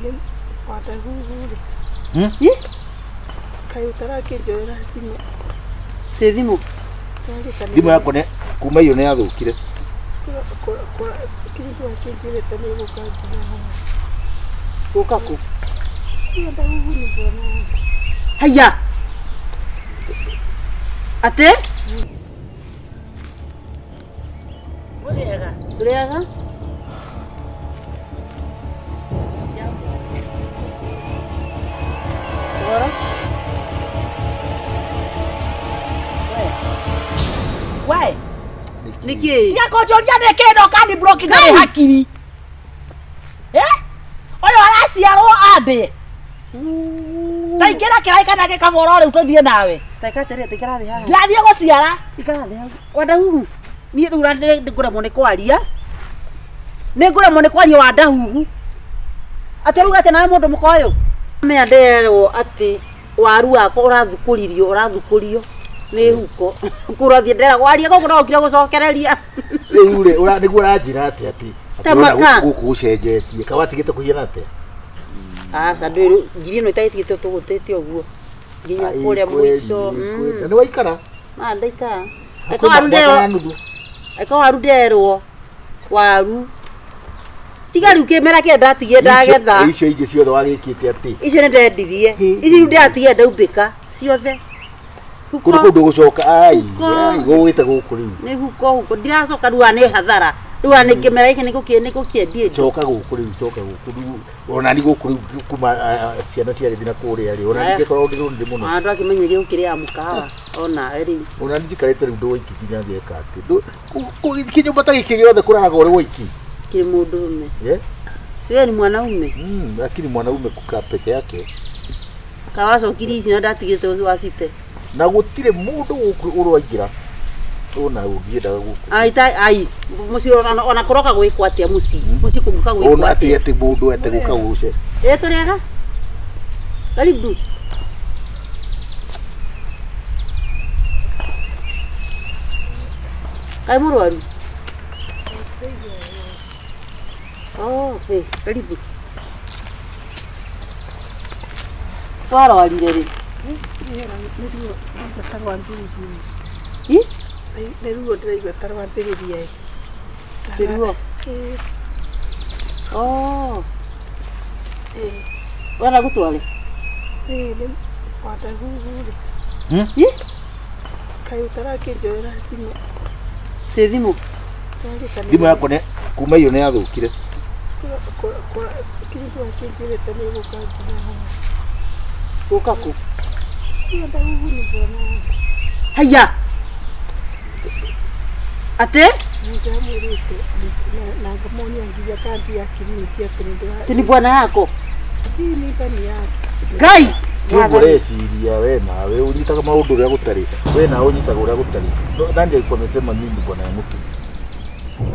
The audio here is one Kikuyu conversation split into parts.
Nĩ wandahuhu-rĩ. Ĩ? Kaĩ ũtarakĩnjoera thimũ? Tĩ thimũ. Twarĩkanĩire. Thimũ yakwa nĩ kuma iyo nĩ yathũkire. Kĩrĩndũ akĩnjĩrĩte nĩ gũka nginya haha. Gũka kũ? Si Wandahuhu nĩ bwana yangu. Haiya. Atĩ? Mũrĩega. Tũrĩaga? Ũhoro? We, Nĩkĩ? tiga kũnjũria nĩkĩ no kani block ndarĩ hakiri. Eh? Ũyũ araciarwo andĩe. Ta ingĩra kĩraĩ kana gĩkaboro rĩu tũthiĩ nawe. Ta ika atĩrĩrĩ, ta ikara thĩ haha. Ndirathiĩ gũciara. Ikara thĩ hau. Wandahuhu. Niĩ rĩu nĩ ngũremwo nĩ kwaria. Nĩ ngũremwo nĩ kwaria Wandahuhu. Atĩ ũrauga atĩ nawe mũndũ mũka ũyũ? Mea nderwo atĩ waru wakwa ũrathukũririo ũrathukũrio nĩ huko. Kũrathiĩ nderagwo aria gũkũ no ũkire gũcokereria. Rĩu rĩ, nĩguo ũranjĩra atĩ atĩ Ta atĩ ũrona maka. gũkũ gũcenjetie. Ka watigĩte kũhiana atĩa? Aca ndwĩ ngiri ĩno ĩtagĩtigĩte tũgũtĩte ũguo. Nginya Ai, kũrĩa kweli, mũico. kweli. Na nĩ waikara? Ma ndaikara. Hakuhĩ Eka waru mwaka nderwo. na nuthu. Eka waru nderwo. Waru. Tiga rĩu kĩmera kĩrĩa ndatigie ndagetha. Icio ingĩ ciothe wagĩkĩte atĩ. Icio nĩ ndendirie. Ici rĩu ndĩratigie ndaumbĩka ciothe. Huko. Kũndũ kũu ndũgũcoka. Ai, Huko. ai, gũgĩte gũkũ rĩu. Nĩ huko huko. Ndiracoka rĩu nĩ hathara. Rĩu nĩ kĩmera gĩkĩ nĩ gũkĩendia indo. Coka gũkũ rĩu, coka gũkũ rĩu. Ona ni gũkũ rĩu kuma ciana ciarĩthi na kũrĩa rĩ. Ona Aya. ni ngĩkorwo ndĩ ndĩ mũno. Ona ndwakĩmenyeria gũkĩrĩa mũkawa ona rĩu. Ona ni njikarĩte rĩu ndĩ woiki nginya ngeka atĩ. Kĩnyũmba ta gĩkĩ gĩothe kũraraga ũrĩ woiki. Kĩrĩ mũndũrũme. Yeah? Si wewe ni mwanaume? Lakini mwanaume kukaa peke yake Kawacokirie ici na ndatigĩte ũcio wacite. Na gũtirĩ mũndũ gũkũ ũraingĩra ona ũngĩendaga gũkũ. Aita ai mũciĩ ona kũroka gwĩkwo atĩa mũciĩ? Mũciĩ kũngĩũka gwĩkwo Ona atĩa? atĩ atĩ mũndũ ete gũka gũce. Ĩ tũrĩaga? Karibu. Kaĩ mũrwaru? Oh, hey, karibu. Warwarire rĩ? Nĩ ruo ndĩraigua ta rwambĩrĩria. Ĩ? Nĩ ruo ndĩraigua ta rwambĩrĩria. Nĩ ruo? Ĩĩ. Oh, Ĩĩ. ũrenda gũtware? Ĩĩ nĩ Wandahuhu-rĩ. Ĩ? Kaĩ ũtarakĩnjoera thimũ? Tĩ thimũ? Twarĩkanĩire. Thimũ yakwa nĩ kuma iyo nĩ yathũkire. Kĩrĩndũ akĩnjĩrĩte nĩ gũka nginya haha. Gũka kũ? Si Wandahuhu nĩ bwana yangu. Haiya! Atĩ? Nĩ ndĩramwĩrĩte na ngamuonia nginya kandi ya kiriniki atĩ nĩ ndĩra. Atĩ ni bwana yako? Si mimba ni yake. Ngai! Ti ũguo ũreciria we nawe ũnyitaga maũndũ ũrĩa gũtarĩ. We nawe ũnyitaga ũrĩa gũtarĩ. No, Nani alikuwa amesema mimi ni bwana ya mtu?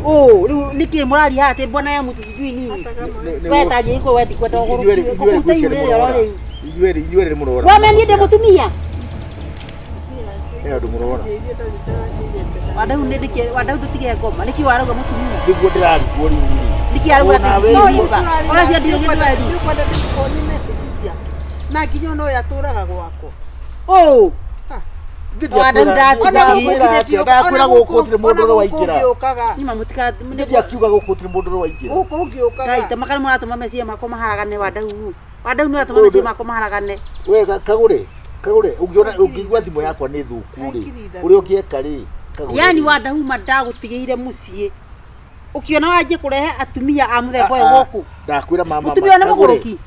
Oh, rĩu nĩkĩ mũraria haha atĩ bwana ya mũtu sijui nini? Hata kama We taria iko wendi kwenda Inyuerĩ ũgũrũkie. inyuerĩ Ũkũruta ngwĩciria ihu nĩ rĩrĩ oro mũrora. rĩu. Inyuerĩ inyuerĩ nĩ mũrora. Wameniĩ ndĩ mũtumia? He andũ mũrora. Wandau nĩ ndĩkĩ Wandau ndũtige ngoma. Nĩkĩ warauga mũtumia? Nĩguo ndĩrarigwo rĩu rĩ. Nĩkĩ arauga atĩ Ona sijui we- mimba? Ona cio ndirĩ gĩthweri. Nĩũkwenda ndĩkuonie message ciake na nginya ona ũyũ atũraga gwakwa. Oh, Wandau Ndakwĩra ndakwĩra gũkũ gũtirĩ mũndũ ũrĩa waingĩra. Ũngĩũkaga nyuma mũtika Ndiakiuga gũkũ gũtirĩ mũndũ ũrĩa waingĩra. gũkũ ũngĩũkaga. Ngai ta makara mũratũma meciria makwa maharagane Wandau. Wandau nĩ ũratũma meciria makwa maharagane. We kagũre kagũre ũngĩona ũngĩigua thimũ yakwa nĩ thũku rĩ ũrĩa ũngĩeka rĩ kagũre. Yani Wandau ma ndagũtigĩire mũciĩ. Ũkĩona wanjie kũrehe atumia a mũthemba ũyũ gũkũ. Ndakwĩra mama. Mũtumia ũyũ nĩ mũgũrũki.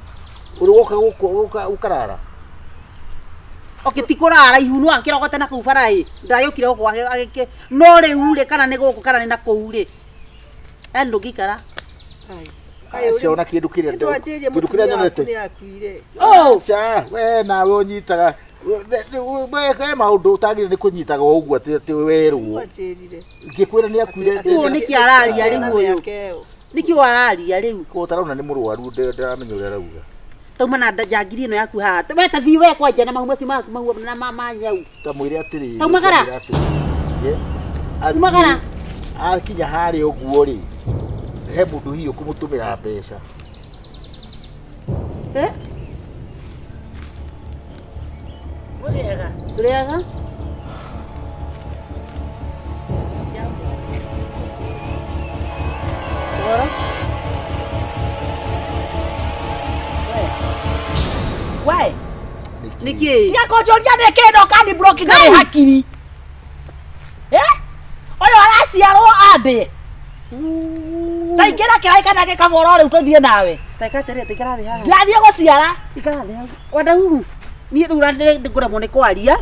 Ũrĩ woka gũkũ ũkarara. Okay, ti kũrara ihu no akĩrogote na kũu bara ĩ ndagĩũkire gũkũ agĩkĩ no rĩu rĩ kana nĩ gũkũ kana nĩ na kũu rĩ yani ndũngĩikara. Aca ona kĩndũ kĩrĩa Ndwanjĩrie kĩndũ kĩrĩa mũtumia waku nyonete. nĩ akuire. Oh! Aca we nawe ũnyitaga we he maũndũ ũtagĩrĩire nĩ kũnyitaga o ũguo atĩ atĩ werwo. Ndwanjĩrire. Ngĩkwĩra nĩ akuire. Ũũ nĩkĩ araria rĩu ũyũ? Mĩaka ĩyo. Nĩkĩ araria rĩu? Ko ũtarona nĩ mũrwaru ndaramenya ũrĩa arauga. Tauma na njangiri ĩno yaku haha. We ta thiĩ we kwanja na mahu macio maku mahu na ma nyau. Ta mwĩre atĩrĩrĩ. Taumagara. Mwĩre atĩrĩrĩ, ye, athiĩ- Umagara. Akinya harĩa ũguo rĩ, he mũndũ hihi ũkũmũtũmĩra mbeca. Eh? Mũrĩega. Tũrĩaga? Ũhoro? We, Nĩkĩ? tiga kũnjũria nĩkĩ na ũkani block ndarĩ hakiri. Eh? Ũyũ araciarwo andĩe. Ta ingĩra kĩraĩ kana gĩkaboro rĩu tũthiĩ nawe. Ta ikara atĩrĩrĩ, ta ikara thĩ haha. Ndirathiĩ gũciara. Ikara thĩ hau. Wandahuhu. Niĩ rĩu ngũremwo nĩ kwaria.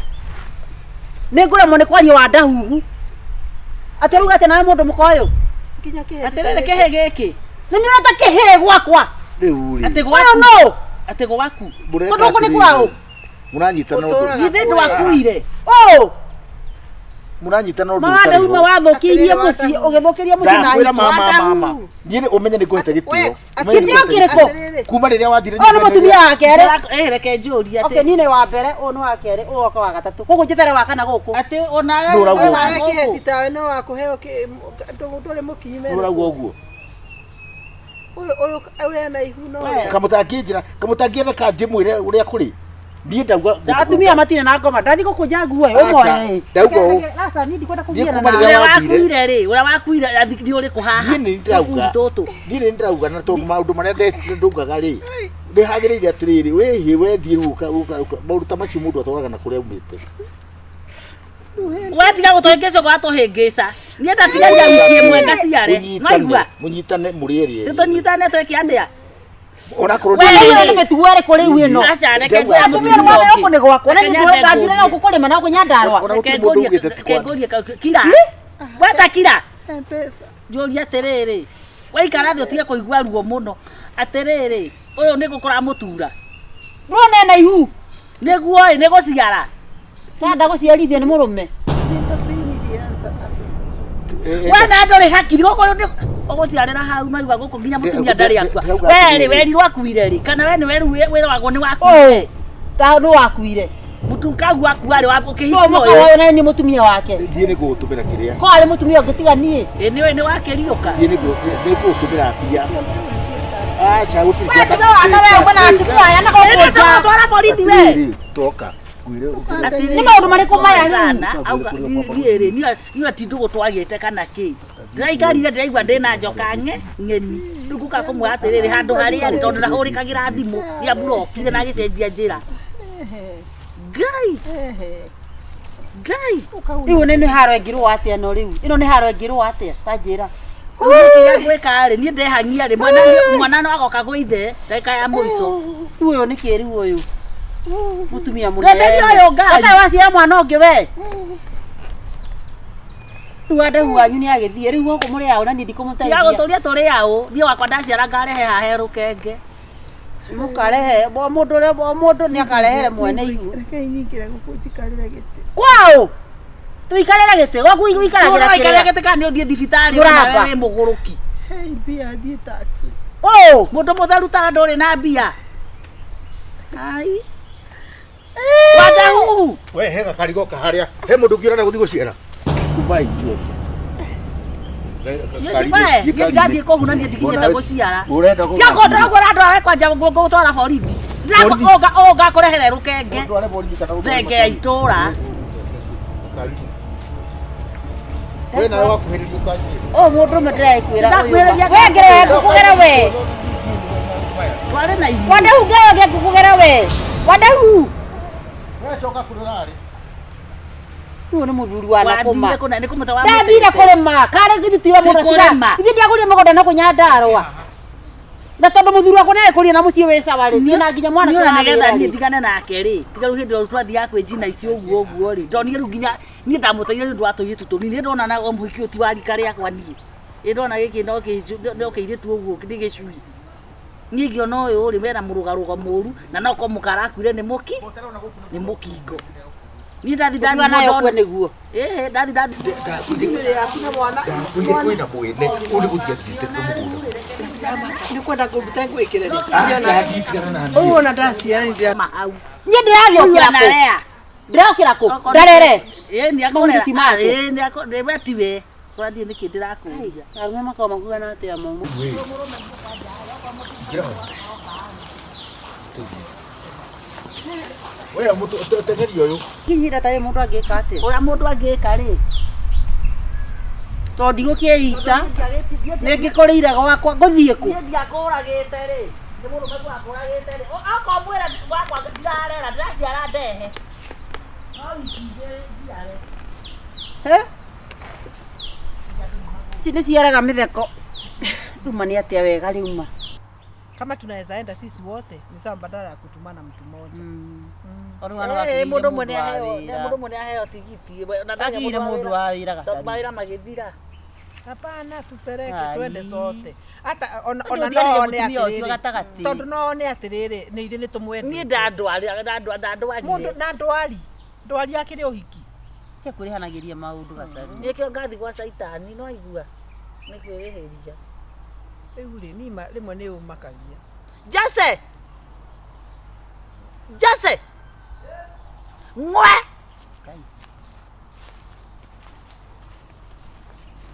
Nĩ ngũremwo nĩ kwaria Wandahuhu. Atĩ ũrauga atĩa nawe mũndũ mũka ũyũ? Nginya kĩhĩ Atĩrĩrĩ kĩhĩ gĩkĩ. Nĩ nĩ ũreta kĩhĩ gwakwa. Rĩu rĩ. Atĩ Ũyũ gwaku. nũ? Atĩ gwaku. Mũreka Tondũ gũkũ nĩ atĩrĩrĩ, kwaũ? Mũranyitana ũndũ. Ũtũũraga Githĩ ndwakuire. Ũũ. Mũranyitana ũndũ Ma Wandahuhu ũtarĩ ho. wathũkĩirie Atĩrĩrĩ, mũciĩ, ũgĩthũkĩria mũciĩ na Ndakwĩra ahiki. mama mama. Wandahuhu. Niĩ nĩ ũmenye nĩ ngũhete gĩtĩo. We, Ũmenye nĩ Gĩtĩo ngũhete kĩrĩkũ? Atĩrĩrĩ. Kuma rĩrĩa wathire Ũyũ nĩ mũtumia wa kerĩ. Eh, reke njũrie Okay, atĩ niĩ nĩ wa mbere, ũyũ nĩ wa kerĩ, ũyũ oka wa gatatũ. Koguo njetere wa kana gũkũ. atĩ onawe Nũ ũrauga ũguo? Nawe kĩhĩ ti tawe no wakũheo ndũrĩ mũkinyu Nĩ ũrauga ũguo. Ũyũ ũyũ ũyũ ena ihu no We. Kamũtangĩnjĩra, kamũtangĩenda ka njĩmwĩre ũrĩa kũrĩ. Niĩ ndauga Atumia matirĩ na ngoma. Ndathiĩ gũkũnja nguo ĩ, ũmoe. Ndauga ũũ. Aca, niĩ ndikwenda Niĩ kũgiana kuma nawe. rĩrĩa ũrĩa wathire. wakuire rĩ, ũrĩa wakuire nĩ ũrĩkũ haha? Niĩ nĩ ndĩrauga. Tũbundi tũtũ. Niĩ nĩ ndĩrauga na tondũ maũndũ marĩa ndaugaga rĩ nĩ hagĩrĩire atĩrĩrĩ wĩhĩ wethiĩ rĩu ũka maũndũ ta macio mũndũ atwaraga na kũrĩa aumĩte. We tiga gũtũhĩngĩca ũgatũhĩngĩca. Niĩ ndatigaria wiki ĩmwe ngaciare. Nwaigua? Mũnyitane mũrĩ erĩ erĩ. Tũtũnyitane twĩke atĩa? Onakorwo We, Ĩno ndĩ nĩ mĩtugo ĩrĩkũ rĩu ĩno? Aca, reke Ndauga Atumia nĩ mwana gũkũ nĩ gwakwa. Na Reke niĩ nyambe ndanjire na ngũrie. gũkũ kũrĩma na gũkũ Nyandarũa. Ona Reke gũtirĩ mũndũ ngũrie- ugĩte ti reke kwa- ngũrie kira. Weta kira. M-Pesa. Njũrie atĩrĩrĩ. Waikara thĩ ũtige kũigua ruo mũno. Atĩrĩrĩ, ũyũ nĩ gũkũra mũtura. Ndũrona ena ihu. Nĩguo ĩ, nĩ gũciara. Nda gũciarithio nĩ mũrũme. Simba pini ilianza asubuhi. We na ndũrĩ hakiri gũkũ nĩ ũgũciarĩra hau maigua gũkũ nginya mũtumia ndarĩ akua. Ndĩrauga We rĩ, atĩrĩrĩ. werirwo akuire rĩ, kana we nĩwe rĩu wĩragwo nĩ wakuire. Ũũ. Ta nũ wakuire. Mũtu kau akua rĩ, Nũ ũkĩhikio mũka ũyũ. ũyũ na nĩ mũtumia wake. Thiĩ nĩ ngũgũtũmĩra kĩrĩa. Ko arĩ mũtumia ũngĩ tiga niĩ. Ĩ nĩwe nĩ wakĩriũka. Thiĩ nĩ ngũgũtũmĩra mbia. Aca gũtirĩ We tiga wana we ũguo na atumia aya na gũkũ Ĩ nja. tũgũtwara borithi we. Atĩrĩrĩ, toka. Ngwĩre ũkĩre. Nĩ maũndũ marĩkũ maya rĩu? Sana, auga niĩ rĩ, niĩ ati ndũgũ twagĩte kana kĩ. Ndĩraikarire ndĩraigua ndĩna njoka ng'eni. Rĩu ngũka kũmwĩra atĩrĩrĩ handũ harĩa rĩ tondũ ndahũrĩkagĩra thimũ nĩamburokire na agĩcenjia njĩra. Ngai, Ngai. Rĩu nĩ haro ĩngĩrũa atĩa no rĩu? Ĩno nĩ haro ĩngĩrũa atĩa? Ta njĩra. Rĩu nĩ gwĩka rĩ, niĩ ndehang'ia rĩ, mwana mwana no agoka gwĩ ithe ndagĩka ya mũico. Rĩu ũyũ nĩ kĩ rĩu ũyũ? Mũtumia mũnene. Ndeteria ũyũ ngari. Ata waciara mwana ũngĩ we. Rĩu Wandahu wanyu nĩ agĩthiĩ. Rĩu gũkũ mũrĩ aũ na niĩ Tiga ndikũmũteithia. gũtũria tũrĩ aũ, niĩ wakwa ndaciara ngarehe haha he rũkenge. Mũkarehe o mũndũ ũrĩa o mũndũ nĩ akarehere mwene ihu. Reke nyingĩre gũkũ njikarĩre gĩtĩ. Kwaũ? Tũikarĩre gĩtĩ. Gwaku wĩikaragĩra Ũraikarĩra kĩrĩa? gĩtĩ kana nĩ ũthiĩ thibitarĩ Mũramba. ona we wĩ mũgũrũki. Hei mbia thiĩ taxi. Ũũ. Mũndũ mũtheru ta ndũrĩ na mbia. Ai. Wandahuhu. We he gakarigo kaharĩa. He mũndũ ũngĩ ũrenda gũthiĩ gũciara. Kumai ithuothe. We, niĩ ndirathiĩ kũhuna niĩ ndikinyĩte gũciara. Ũrenda Tiga kũndora andũ awe kwanja ngũgũtwara borithi. Borithi? Ndĩrakũrehere rũkenge. Thenge ya itũra. We nawe wakuhĩrĩria ũkanjĩra. Ũyũ mũndũrũme ndĩrakwĩra ũyũ. Ndakwĩrĩria We ngere ngũkũgera we. Twarĩ na inyuĩ. Wandahu ngere ngũkũgera we. Wandahu. We coka kũrĩa ũrarĩ. Ũyũ nĩ mũthuri wa nakũma. Wathire kũna nĩ kũmũta wa Ndathire kũrĩma. Karĩ githĩ mũndũ Ti kũrĩma. Ithuĩ ndiagũrire mũgũnda na kũnyandarũa. Na tondũ mũthuri wakwa nĩagĩkũrire na mũciĩ wĩ sawa rĩ, na nginya mwana Niĩ ona nĩgetha niĩ rĩ. ndigane nake rĩ, tiga rĩu hĩndĩ ĩyo twathiaga kwĩ ici ũguo ũguo rĩ, ndonire rĩu nginya niĩ ndamũteire nĩ ũndũ wa tũirĩtu tũnini, nĩ ndona na mũhiki ũyũ ti wa rika rĩakwa niĩ. Ĩ ndona gĩkĩ no kĩirĩtu ũguo nĩ gĩcui. Niĩ ngĩona ũyũ rĩ mena mũrũgarũgo mũru na no korwo mũka arakuire nĩ mũki nĩ mũkingo. Niĩ ndathi ndathi Ũkiuga nayo kwe nĩguo. Ĩhĩ ndathi ndathi Thimũ yaku na mwana. Ndakwĩrire kwĩna mwene ũyũ nĩ gũthiĩ athiĩte mũgũnda. Nĩ kwenda kũruta ngwĩkĩre rĩ. Aca nditigana na niĩ. Ũyũ ona ndaciara nĩ ndĩra. mahau. Niĩ ndĩragĩũkĩra kũ? Narea. Ndĩrokĩra kũ? Ndarere. Ĩĩ nĩ Mahuti ti make. Ĩĩ nĩ akũrera. We tiwe. Kũrathiĩ nĩkĩ ndĩrakũria. Arũme makoragwo makuana atĩa mau? Ingĩra hau. We mũtu teng'eria ũyũ. Kinyira tarĩ mũndũ angĩka atĩa? Ũrĩa mũndũ angĩka rĩ. Tondũ ndigũkĩita nĩ ngĩkoreire gwakwa ngũthiĩ kũ? Niĩ ndiakũragĩte rĩ. Nĩ mũrũme wakũragĩte rĩ. Okorwo mwĩra wakwa ndirarera ndĩraciara ndehe. No wiki igĩrĩ njiare. He? Ici nĩ ciaraga mĩtheko. Rĩu nĩ atĩa wega rĩu ma? Kama tunaweza enda sisi wote ni sawa badala ya kutumana mtu mmoja. Eh, mũndũ ũmwe nĩaheo mũndũ ũmwe nĩaheo tigiti. Na ndarĩ Akiire mũndũ wa wĩra gacaru. Mawĩra magĩthira. Hapana, tupeleke Ai. twende sote. Hata ona Ũthiĩ ona ũtiganĩrie no one mũtumia ũcio atiriri. gatagatĩ. Tondu no one atiriri ni ithuĩ nĩ tũmwendete. Niĩ ndandwarire ndandwarire. Mũndũ na ndwari. Ndwari akĩrĩ ũhiki. Tia kwĩrĩhanagĩria maũndũ gacaru. Nĩkĩo ngathi gwa caitani no aigua. Nĩ kwĩrĩhĩria. Rĩu rĩ nima rĩmwe nĩ ũmakagia. Jesse! Jesse! Ng'we! Ngai.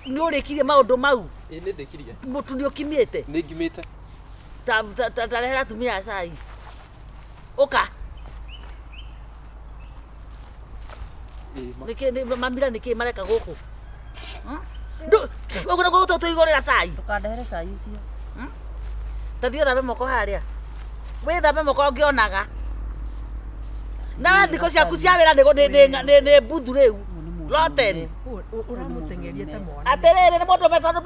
Nĩ ũrĩkirie maũndũ mau? Ĩ nĩ ndĩkirie. Mũtu nĩ ũkimĩte? Nĩ ngimĩte. Ta rehera atumia a cai. Ũka. Ĩ ma. Nĩkĩ mamira nĩkĩ mareka gũkũ? Ũguo nĩguo tũtũigũrĩra cai. Ndũkandehere cai ũcio. Ta thiĩ ũthambe moko harĩa. Wĩthambe moko ngĩonaga. Nawe thikũ ciaku cia wĩra nĩ mbuthu rĩu. Rotten. Ũramũteng'eria ta mwana. Atĩrĩrĩ nĩ mũndũ tondũ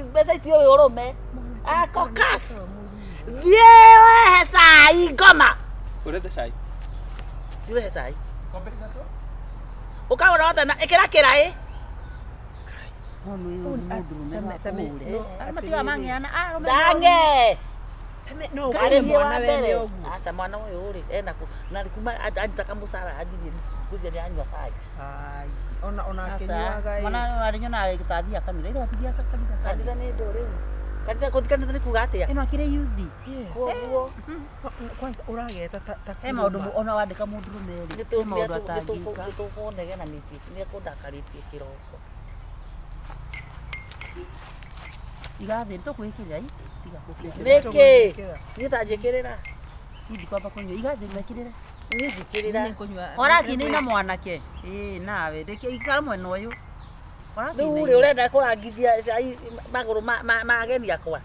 mbeca itiũĩ ũrũme. Akokas. Thiĩ wehe cai ngoma. Ũrenda cai? Thiĩ wehe cai. Ũkagũra wothe na ĩkĩra kĩraĩ. No nĩ mũndũrũme no akũhũre. No, Arĩa matigaga mang'eana. Arũme Ndang'e. No Arĩ ũkore niĩ mwana wa wene mbere. ũguo. Aca mwana ũyũ rĩ ena kũ na kuma anjitaga mũcara anjirie ngũria nĩ anyua bangi. Ai, ona ona Aca. akĩnyuaga ĩ. Mwana arĩ nyonaga gĩtathiaga kanitha. Ithe gatithiaga kanitha cai. Kanitha nĩ ndũ rĩu. Kanitha gũthiĩ kanitha nĩ kuga atĩa? Ĩno akĩrĩ yuthi. Yes. Koguo Kwanza ũrageta ta He maũndũ ona wandĩka mũndũrũme rĩ. He maũndũ atangĩka. nĩtũkũnegena nĩekũndakarĩtie kĩroko. Igathĩ tũkwĩkĩrĩra i. Tiga. Nĩkĩ? Niĩ ta njĩkĩrĩra. Niĩ ndikwamba kũnyua. Igathĩ mekĩrĩre. Niĩ njĩkĩrĩra. Ũrakĩinaina mwanake. Ĩĩ nawe. Reke ikara mwena ũyũ. Rĩu rĩ ũrenda kũrangithia cai magũrũ ma ageni akwa.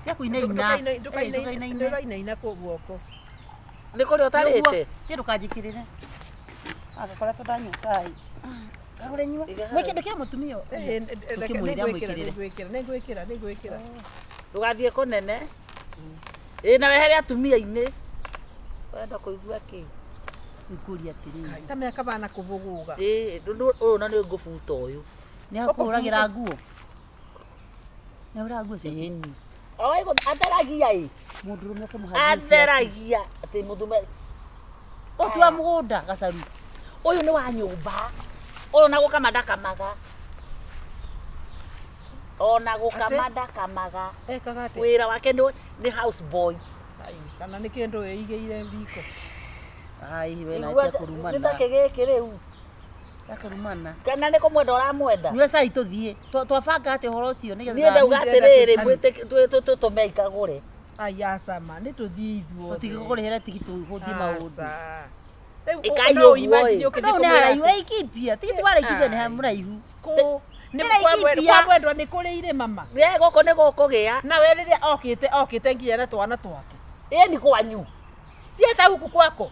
Ya kũinaina. Ndũkainaine. Ndũrainaina kũ guoko. Nĩ kũrĩa ũtarĩte? Niĩ ndũkanjĩkĩrĩre. Agakoretwo ndanyua cai. Kagũre nyua. Mwĩkĩ ndũkĩre mũtumia ũyũ. Ndũkĩmwĩre amwĩkĩrĩre. Nĩngwĩkĩra nĩngwĩkĩra nĩngwĩkĩra. Ndũgathiĩ kũnene. Ĩ na wehere atumia-inĩ. Ũrenda kũigua kĩ? Ngũria atĩrĩrĩ. Ta mĩaka bana kũbũgũga. Ĩ ũyũ na nĩ ngũbuta ũyũ. Nĩ akũhũragĩra nguo. Nĩ ahũraga nguo ciaku. Ĩni. Oĩ atheragia ĩ. Mũndũrũme ũkĩmũhe nguo ciaku. Atheragia atĩ mũthume Ũyũ ti wa mũgũnda gacaru. ũyũ nĩ wa nyũmba. Ũyũ na gũkama ndakamaga. Ona gũkama ndakamaga. Ekaga atĩa? Wĩra wake nĩ house boy. Ai, kana nĩ kĩndũ ĩigĩire riko. Ai we na Igua tia kũrumana. Nĩ ta kĩgĩkĩ rĩu. Tia kũrumana. Kana nĩ kũmwenda ũramwenda? Nyua cai tũthiĩ. Twabanga atĩa ũhoro ũcio Niĩ nĩgetha ndauga atĩrĩrĩ mwĩtĩ tũtũme ikagũre. Ai acama nĩ tũthiĩ ithuothe. tũtigũkũrĩhĩra tigiti gũthiĩ maũndũ. Aca. Rĩu Ĩkai no ũguo, imagine ĩ. ũkĩthiĩ No nĩ kũmwĩra haraihu atĩ- Laikipia. Tigiti wa Laikipia nĩ mũraihu. Kũ? Nĩ Nĩ Laikipia. kwa mwendwa nĩ kũrĩ irĩma ma. Ĩ gũkũ nĩ gũkũgĩa. Na we rĩrĩa okĩte okĩte nginya na twana twake. Ĩ ni kwanyu. Cieta huku kwako.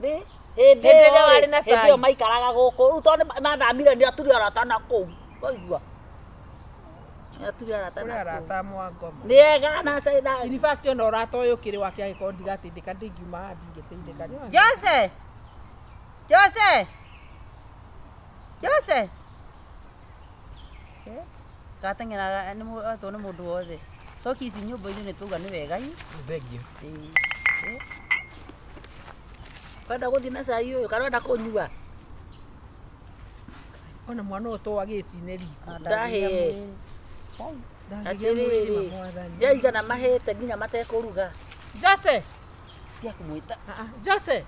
Nĩ hĩndĩ Hĩndĩ ĩrĩa warĩ na hĩndĩ cai. ĩyo maikaraga gũkũ rĩu tondũ mathamire nĩ aturi arata na kũu. Waigua? Nĩ aturi arata Kũrĩ na kũu. arata mwangoma. Nĩ ega na cai na In fact ona ũrata ũyũ ũkĩrĩ wake angĩkorwo ndigateithĩka ndingiuma haha ndingĩteithĩka. Nĩwona? Jose! Jose! Jose! Gateng'eraga nĩ etwo nĩ mũndũ wothe. Coki ici nyũmba-inĩ nĩ tauga nĩ wega i. Thengiũ. Ĩĩ. Kwenda gũthiĩ na cai ũyũ kana ũrenda kũnyua? Ona mwana ũyũ to agĩcine riko. Ndahĩe. Ndangĩgĩa mwĩrĩ Atĩrĩrĩ ma mwathani. nĩaigana mahĩte nginya matekũruga. Jose! Tia kũmwĩta. Ah, ah, Jose!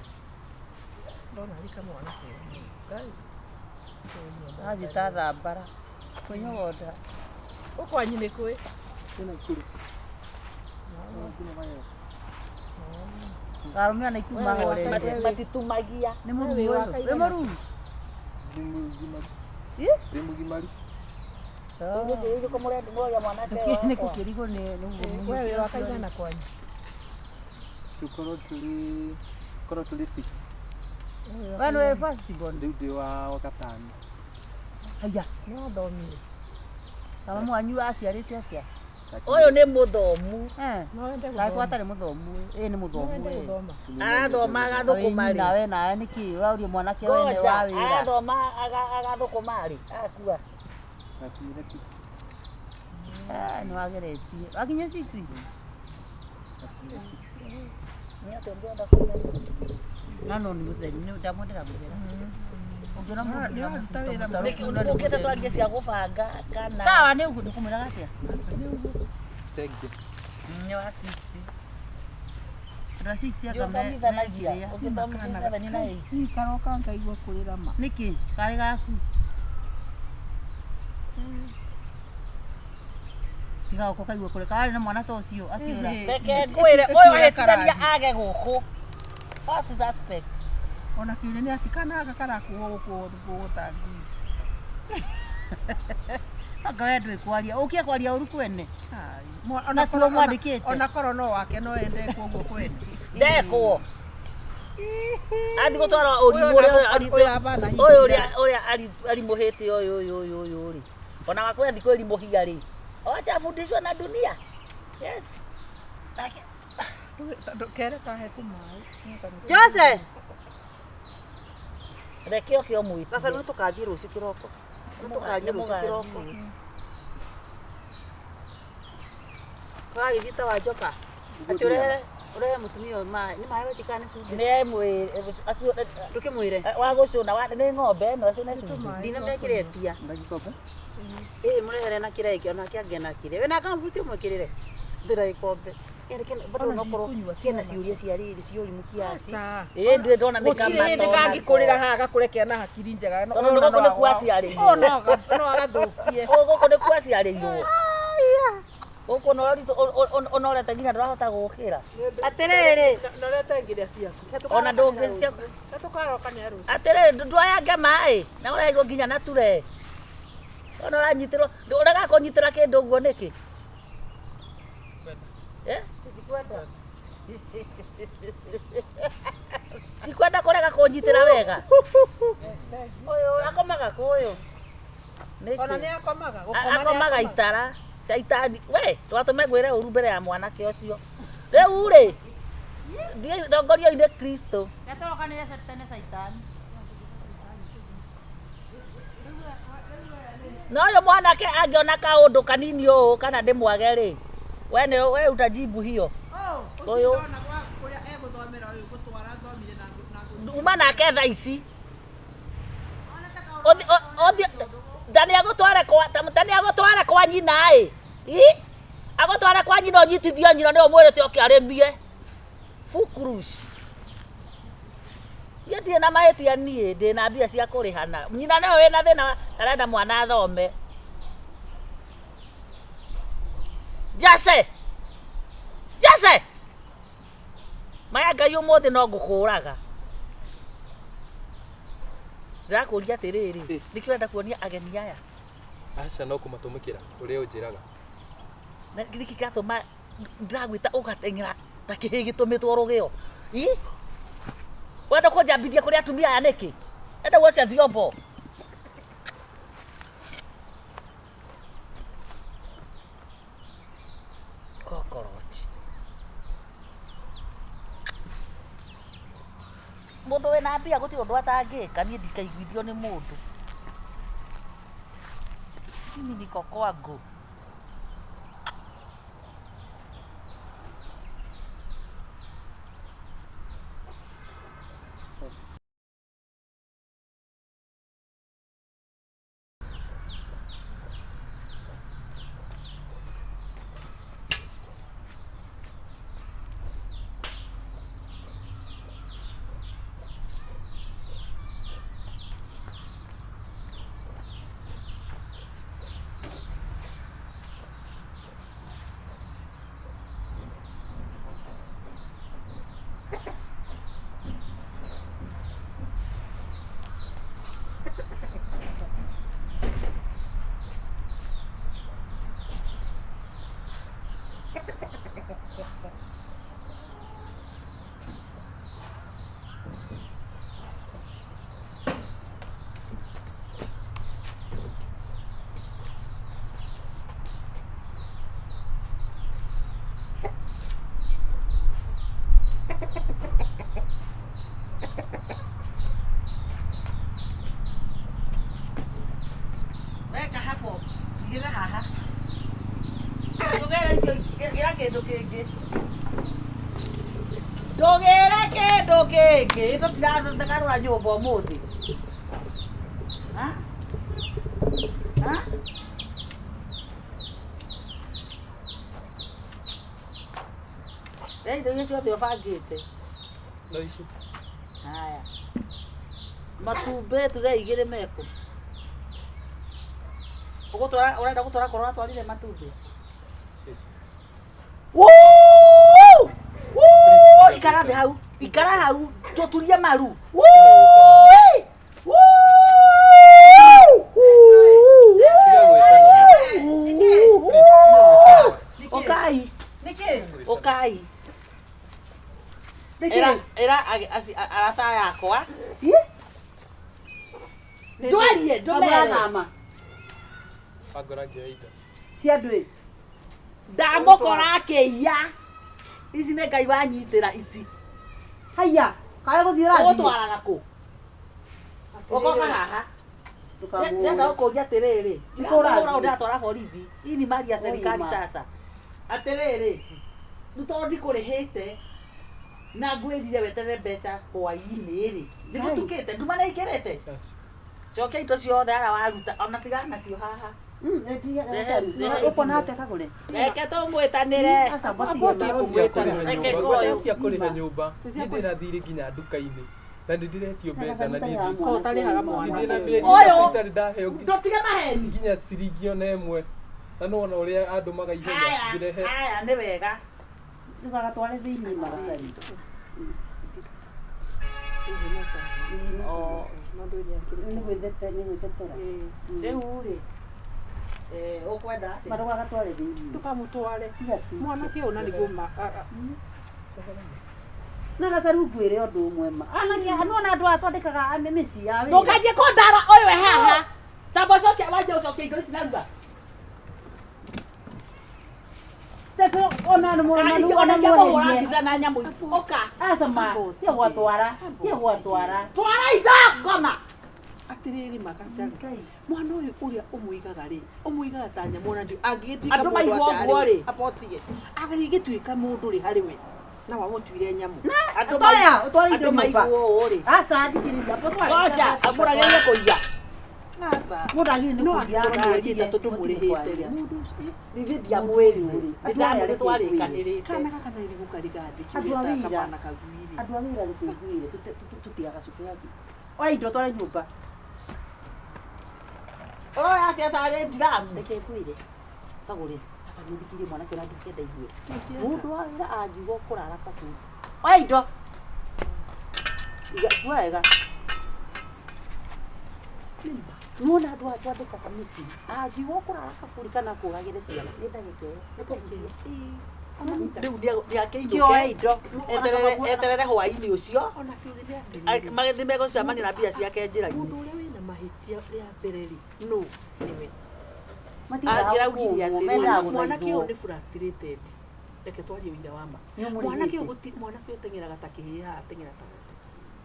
Ndona arĩ kamwana kega mũno. Ngai. Athiĩ ta thambara. Kwĩnyogonda. Gũkũ kwanyu nĩ kũĩ? Kuma magego. Arũme ana ikuũ mahoreire. Matitumagia. Nĩ mũruru ũyũ. Wĩ mũruru? Ndĩ mũgimaru. Ĩ? Ndĩ mũgimaru. Nĩ kũkĩrigwo nĩ We wĩ wa kaigana kwanyu? Tũkorwo tũrĩ korwo tũrĩ 6. We nĩwe first born? Rĩu ndĩ wa gatano. Haya. Nĩ wathomire? Na mamu wanyu aciarĩte atĩa? Ũyũ nĩ mũthomu. Eh. No wende Kaĩ gũthoma? gwatarĩ mũthomu ĩ? Ĩ nĩ No mũthomu wende ĩ. gũthoma? Arathoma agathũkũma rĩ. Nawe nawe nĩkĩ ũraũria mwanake wene Ngoja, wa wĩra? arathoma agathũkũma rĩ. Akua. Nakinyire 6. Eh, nĩ wageretie. Wakinya 6? Nakinyire 6. Nĩ atĩa ũngĩenda kũmenya? Na no nĩ mũtheri, nĩ ndamwendera mũthera. Ũngĩona mũndũ Nĩ waruta wĩra mũtaro Nĩkĩ kuuna nĩ ũkĩte mũtheri. twarie cia gũbanga kana Sawa nĩ ũguo ndĩkũmwĩraga atĩa? Aca nĩ ũguo. Thank you. Nĩ wa 6. Andũ a 6 Nĩ anga ũthomithanagia. mekĩrĩa. Ũngĩthomithia 7 na 8. Niĩ karoka ngaigua kũrĩra ma. Nĩkĩ? Karĩ gaku? Tiga gũka kaigua kũrĩ karĩ na mwana ta ũcio akĩũra. Ĩhĩ. Reke ngwĩre ũyũ ahĩtithania age gũkũ. First suspect. Ona kĩũria nĩ atĩ kana gaka karakuo gũkũ gũkũ ta ngui. Anga we ndũĩ kwaria. Ũkie kwaria ũru kwene. Ai, Na tiwe mwandĩkĩte? Ona korwo no wake no ende kuo kwene. Ndekwo. Athi gũtwara ũrimũ Ũyũ ũrĩa ũyũ abana hihi. ũyũ ũrĩa ũrĩa arimũhĩte ũyũ ũyũ ũyũ ũyũ rĩ. Ona wakwa athi kwĩrimũhia rĩ. Wacha afundishwe na dunia. Yes. Kere kahe tũmaĩ. Jose! Reke oke ũmwĩtie. Gacaru nĩ tũkathiĩ rũciũ kĩroko. Nĩ tũkathiĩ rũciũ kĩroko. Karagĩthiĩ ta wa njoka. Atĩ ũrehere ũrehe mũtumia ũyũ maĩ. Nĩ maĩ wetika nĩ cumbĩ. Nĩ mwĩre acio Ndũkĩmwĩre. wa gũcũna nĩ ng'ombe ĩno acũne cumbĩ. Ndinamekĩre tia. Na gĩkombe? Ĩ mũrehere na kĩrĩa gĩkĩ onake angĩena kĩrĩa. Wĩna kambuti ũmwĩkĩrĩre. Ndĩra gĩkombe. Kĩna kĩna bado Ona no korwo ndikũnyua kĩna ciũria cia rĩrĩ cia ũrimũ kiasi. Aca. Ĩ ndĩ ndona nĩ Gũtirĩ hĩndĩ kamatona. kangĩkũrĩra haha gakũre kena hakiri njega. Tondũ nĩ gũkũ nĩ kwaciarĩirwo. O no agathũkie. Gũkũ nĩ kwaciarĩirwo. Gũkũ ũnorete nginya ndũrahota gũkĩra. Atĩrĩrĩ. Norete ngiria ciaku. Ona ndũngĩ Tũkarokania rũciũ. Atĩrĩrĩ ndwayange maĩ na ũraheirwo nginya na ture. Ona ũranyitĩrwo ũrega kũnyitĩra kĩndũ ũguo nĩkĩ? Eh? Tikwenda kũrega kũnyitĩra wega. Ũyũ akomaga kũ ũyũ? Ona nĩ Nĩkĩ? akomaga. Gũkoma nĩ Akomaga itara. Caitani. We, twatũme ngwĩre ũru mbere ya mwanake ũcio. Rĩu rĩ, thiĩ thongorio-inĩ Kristo. Gatorokanĩre tene caitani. Na ũyũ mwanake angĩona kaũndũ kanini ũũ kana ndĩmwage rĩ, we nĩ we utajibu hiyo. Ũyũ Ndona gwa kũrĩa egũthomera ũyũ gũtwara thomire na uma nake thaa ici. Ndani agũtware kwa tani agũtware kwa nyina ĩ. Ĩ? Agũtware kwa nyina ũnyitithio nyina nĩwe ũmwĩrĩte oke arĩmie. Fukurush. Niĩ ndirĩ na mahĩtia niĩ ndĩ na mbia cia kũrĩhana. Nyina nĩwe wĩna thĩna arenda mwana athome. Jase! Jase! Maya Ngai ũmũthĩ no ngũkũraga. Ndĩrakũria atĩrĩrĩ, Ĩ. nĩkĩ ũrenda kuonia ageni aya? Aca no kũmatũmĩkĩra ũrĩa ũnjĩraga. Na nĩkĩ kĩratũma ndĩragwĩta ũgateng'era ta kĩhĩ gĩtũmĩtwo rũgĩo? Ĩ? Wenda kũnjambithia kũrĩ atumia aya nĩkĩ? Enda guocia vyombo. Cockroach. Mũndũ wĩna mbia gũtirĩ ũndũ atangĩka, niĩ ndikaiguithio nĩ mũndũ. Mimi niko kwangu. Weka hapo. Gira haha. Ndũgere icio gira kĩndũ kĩngĩ. Ndũgĩre kĩndũ kĩngĩ. Tũtiragarũra nyũmba ũmũthĩ. Ha? Ha? Rĩa indo iria ciothe ũbangĩte. No ici. Haya. Matumbĩ turee igĩrĩ mekũ. Ũgũtwara ũrenda gũtwara korwo ũratwarire matumbĩ. Woo! Woo! Ikara thĩ hau. Ikara hau. Tũturie maru. Woo! Woo! Tiga gwĩtana. Please, tiga gwĩtana. Ũkai. Nĩkĩ? Ũkai. Nĩkĩ? Ĩra ĩra arata yakwa. Ĩ? Ndwarie ndũmere. Kamũrathama. Wangora ngĩoya indo. Cia andũ ĩ. Ndamũkora akĩiya. Ici nĩ Ngai wanyitĩra ici. Haiya, karĩ gũthiĩ ũrathiĩ. Ũgũtwaraga kũ? Ũgoka haha. Ndenda Ndũkamũhũre. gũkũria atĩrĩrĩ. Nĩkũ ũrathiĩ? Ndĩramũhũra ndĩratwara borithi. Hii ni mali ya serikali Oi, ma. sasa. Atĩrĩrĩ, nĩ tondũ ndikũrĩhĩte na ngwĩrire weterere mbeca hwaĩ-inĩ rĩ. Nĩgũtukĩte, nduma nĩ ĩingĩrĩte. Cokia indo ciothe harĩa waruta ona tigana nacio haha. Rehe Ũkona atĩa kagũre? Reke tũmwĩtanĩre. Aca, Amboti mbatige. Cia kũrĩha Reke nyũmba. koyo. Ngwenda cia kũrĩha nyũmba. Niĩ ndĩna thirĩ nginya nduka-inĩ. Na nĩ ndĩretio mbeca na niĩ ndi- Ko ũtarĩhaga mwana. ndirĩ na mĩeri Ũyũ. ĩtatũ itarĩ ndaheo Ndũtige maheni. nginya ciringi ona ĩmwe. Na nĩwona ũrĩa andũmaga ihenya Haya, ngĩrehe. haya nĩ wega. Ndũgagatware thĩinĩ maratathi. Nĩ gwĩtetera. Rĩu rĩ, ũkwenda atĩa? Ma ndũgagatware thĩinĩ. Ndũkamũtware. Tiga tu. Mwanake ũyũ na nĩguo ma Na gacaru ngwĩre ũndũ ũmwe ma. Anake nĩwona andũ aya twandĩkaga mĩciĩ ya wĩra. Ndũkanjie kũndara ũyũ e haha. Tamba ũcoke wanje ũcoke indo ici narua. Tete ona nĩ Kana ona ingĩ nĩ ona ingĩkũhũra mweherie. mbica na nyamũ ici. Ũka. Aca ma, tiga gwatwara, tiga gwatwara. Twara indo ngoma. Atĩrĩrĩ magacaru. Mwana ũyũ ũrĩa ũmũigaga rĩ, ũmũigaga ta nyamũ ona ndiũ angĩgĩtuĩka Andũ mũndũ maigua atĩa ũguo harĩ rĩ. we, abotige. Angĩgĩtuĩka mũndũ rĩ harĩ we, na wamũtuire nyamũ. Andũ Toya, ũtware indo andũ nyũmba. maigua ũũ rĩ. Aca, thikĩrĩria, amba ũtware. Ngoja, mũragĩrĩire kũiya. Aca. Mũndũ agĩrĩire nĩ No kũiya angĩkorwo nĩ ngari wĩkĩte tondũ mũrĩhĩte rĩ, mũndũ ũcio Ithuĩ ndiamwĩrire. Andũ aya reke Nĩtwarĩkanĩrĩte. kana gaka na irigũ karĩgathĩ Andũ a kiugĩte wĩra. kamwana kaguire. Andũ a wĩra reke ngwĩre, tũtigagacuke gaki. Oya indo ũtware nyũmba. Ũroya atĩa tarĩ ndiramu? Reke ngwĩre. Kagũre. Aca nĩũthikĩrie mwanake ũrĩa ndingĩenda igue. Mũndũ wa wĩra angiuga ũkũrara kaburi. Oya indo. Iga, kua wega. Nĩwona andũ aya twandĩkaga mĩciĩ angiuga ũkũrara kaburi kana akũragĩre ciana nĩ ndagĩka ĩyo. Nĩ kũhucia. Rĩu Kĩoe nĩakĩinũke. indo. Eterere hwaĩ-inĩ ũcio. Ona kĩũria nĩ atĩrĩrĩ, Magĩthiĩ megũcemania na mbia ciake njĩra-inĩ. mũndũ ũrĩa wĩna mahĩtia rĩa mbere rĩ, nũ nĩwe. Matindaga Angĩraugire kũũmwo, atĩrĩrĩ. mendaga Mwanake ũyũ gũthaithwo. nĩ frustrated. Reke twarie ũira wa ma. Nĩũmũrĩhĩte. Mwanake ũyũ mwanake ũyũ teng'eraga ta kĩhĩĩ haha teng'era ta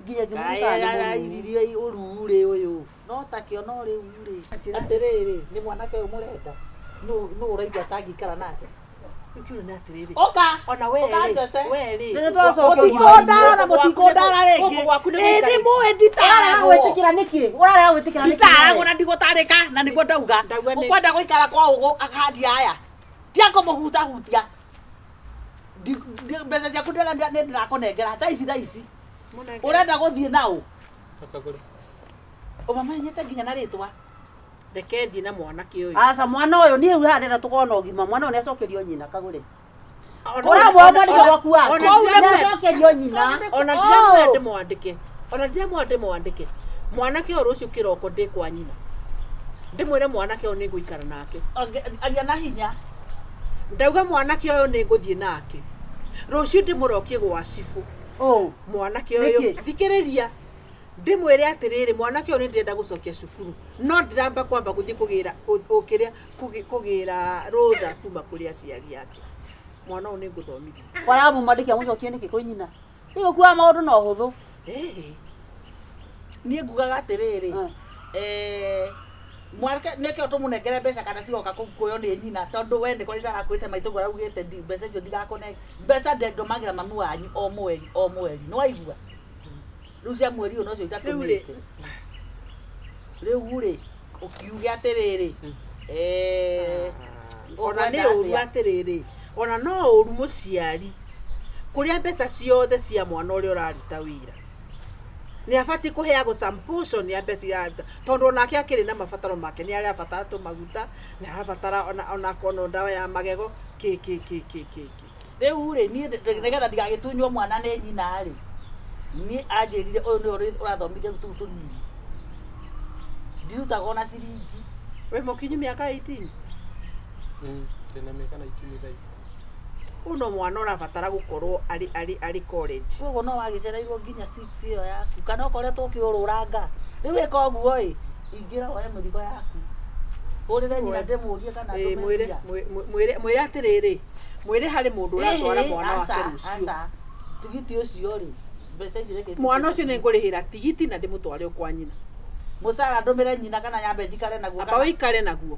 Nginya ngĩmũrutaga nĩ mũruu. Kaĩrairie ũruu-rĩ ũyũ no takĩo no rĩu rĩ atĩrĩrĩ nĩ mwanake ũyũ mũrenda nũ ũraigua atangĩikara nake Rĩu kĩũria nĩ atĩrĩrĩ. ũka Ona we ũka rĩ, Jose we rĩ. Rĩrĩa twacokia mũtikũndara mũtikũndara rĩngĩ Gũkũ gwaku nĩ ĩ nĩ gũikarĩte. mũĩ Ũrarega nditaragwo gwĩtĩkĩra nĩkĩ? Ũrarega gwĩtĩkĩra nĩkĩ? nditaragwo na ndigũtarĩka na nĩguo ndauga Ndauga nĩ- ũkwenda gũikara kwa ũgũ akandi aya tiakũmũhutahutia mbeca ciaku nĩ ndĩrakũnengera thaa ici thaa ici Mũnengere. ũrenda gũthiĩ naũ Akagũre. ũmamenyete nginya na rĩtwa Reke thiĩ na mwanake ũyũ. Aca mwana ũyũ niĩ rĩu haha ndĩrenda tũkorwo na ũgima mwana ũyũ nĩacokerio nyina kagũre. Ona- Ũramwona ona- mwandĩke gwaku ona wake. ndiramwenda- Nĩacokerio nyina. ona ndiramwenda ndĩmwandĩke ona ndiramwenda ndĩmwandĩke mwanake ũyũ rũciũ kĩroko ndĩ kwa nyina ndĩmwĩre mwanake ũyũ nĩngũikara nake Aria na hinya. Ndauga mwanake ũyũ nĩ ngũthiĩ nake rũciũ, ndĩmũrokie gwa cibũ. Ũ. Mwanake ũyũ, Nĩkĩ? thikĩrĩria ndĩmwĩre atĩrĩrĩ, mwanake ũyũ nĩ ndĩrenda gũcokia cukuru, no ndĩramba kwamba gũthiĩ kũgĩra ũkĩrĩa kũgĩra rũtha kuma kũrĩ aciari ake. Mwana ũyũ nĩ ngũthomithia. Waramũmandĩkia mũcokie nĩkĩ kwĩ nyina? Rĩu ũkuaga maũndũ na ũhũthũ. Ĩhĩ. Niĩ ngugaga atĩrĩrĩ, mwanake nĩkĩo tũmũnengere mbeca kana cigoka kũkuoyo nĩ nyina, tondũ we nĩ kũrĩ arakwĩte maitũ araugĩte mbeca icio ndigakũne mbeca ndendũmagĩra mamu wanyu o mweri o mweri, nĩ waigua? Rĩu cia mweri ũyũ nocio Rĩu rĩ- itatũmĩte. Rĩu rĩ, ũkiuge atĩrĩrĩ, ona nĩ ũkwenda ũru atĩa? Atĩrĩrĩ, ona no ũru mũciari kũrĩa mbeca ciothe cia mwana ũrĩa ũraruta wĩra. Nĩ abatiĩ kũheagwo some portion ya mbeca iria araruta, tondũ onake akĩrĩ na mabataro make. Nĩ arabatara tũmaguta, nĩ arabatara ona akorwo ndawa ya magego, kĩ kĩ kĩ kĩ kĩ kĩ. Rĩu rĩ, niĩ nĩgetha ndigagĩtunywo mwana nĩ nyina rĩ, niĩ anjĩrire ũyũ nĩwe ũrathomithia rĩu tũu tũnini, ndirutaga ona ciringi. Wĩ mũkinyu mĩaka 18? Ndĩna mĩaka 19 thaa ici. Ũyũ no mwana ũrabatara gũkorwo arĩ college. Koguo no wagĩcereirwo nginya 6 ĩyo yaku, kana ũkoretwo ũkĩũrũranga. Rĩu ĩka ũguo ĩ, ingĩra woe mĩrigo yaku, hũrĩre nyina ndĩmũrie kana Ĩ, ndũme mwĩre mbia. mwĩre atĩrĩrĩ, mwĩre harĩ mũndũ ũratwara Ĩhĩ, mwana wake aca, rũciũ. Aca, tigiti ũcio rĩ, mbeca ici reke. Mwana ũcio nĩ ngũrĩhĩra tigiti na ndĩmũtware o kwa nyina. Mũcara ndũmĩre nyina kana nyambe njikare naguo? Amba ũikare naguo.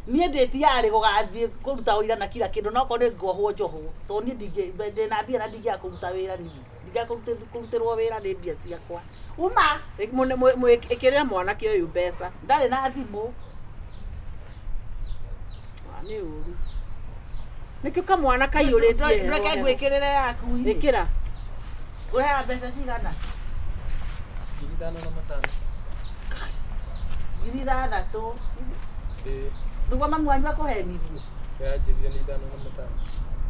Niĩ ndĩ tiyarĩ gũgathiĩ kũruta wĩra na kila kĩndũ, no korwo nĩ ngohwo njohwo, tondũ niĩ ndĩna mbia na ndingĩaga kũruta wĩra. Niĩ ndingĩaga kũrutĩrwo wĩra nĩ mbia ciakwa uma. Ĩkĩrĩra mwanake ũyũ mbeca. Ndarĩ na thimũ. Ah, nĩ ũru nĩkĩo kamwana kaiyũrĩtie Reke heho heho. ngwĩkĩrĩre yaku ĩ. Ĩkĩra. Ũrehaga mbeca cigana? 5500. 6000? Ĩĩ. Nĩguo mamu wanyu akũhenirie? Yanjĩrire nĩ 5500.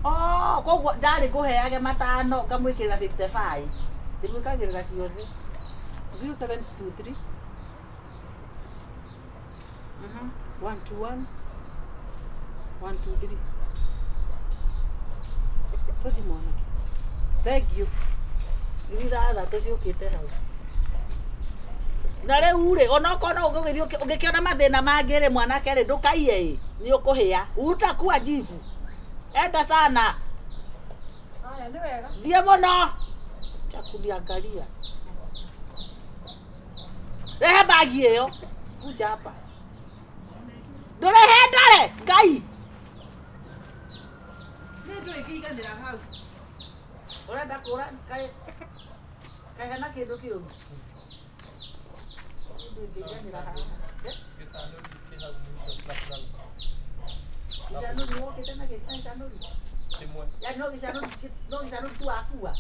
Oh, koguo ndarĩ ngũheage matano ngamwĩkĩrĩra 55, ndĩmwĩkagĩrĩra ciothe. 0723 121 123. Tũthi mwanake, thengiũ. 6000 ciũkĩte hau. Na rĩu rĩ, onokorwo no ũgĩthiĩ ũngĩkĩona mathĩna mangĩ rĩ, mwanake rĩ, ndũkaiye ĩ, nĩ ũkũhĩa, utakuwa jivu. Enda sana. Haya, nĩ wega. Thiĩ mũno cha kuniangalia. Rehe bagi ĩyo, kuja hapa. Ndũrehe ndare ngai. Nĩ ndũ ĩngĩiganĩra hau. Ũrenda kũra kaĩ kaĩ hena kĩndũ kĩũru? Kĩndũ ĩngĩiganĩra haha. Gĩcanũri kĩ hau mũico na fulana. Gĩcanũri wokĩte na gĩcanũri? Kĩmwe. Yani no gĩcanũri, no gĩcanũri tu wakua.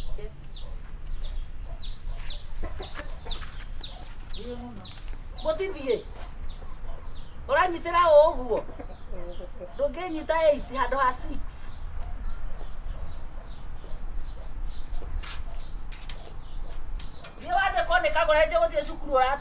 Thiĩ mũno. Mũtithiĩ. Ũranyitĩra ũ ũguo? Ndũngĩnyita 8 handũ ha 6. Thiĩ wandĩkwo nĩ kagũre nje gũthiĩ cukuru.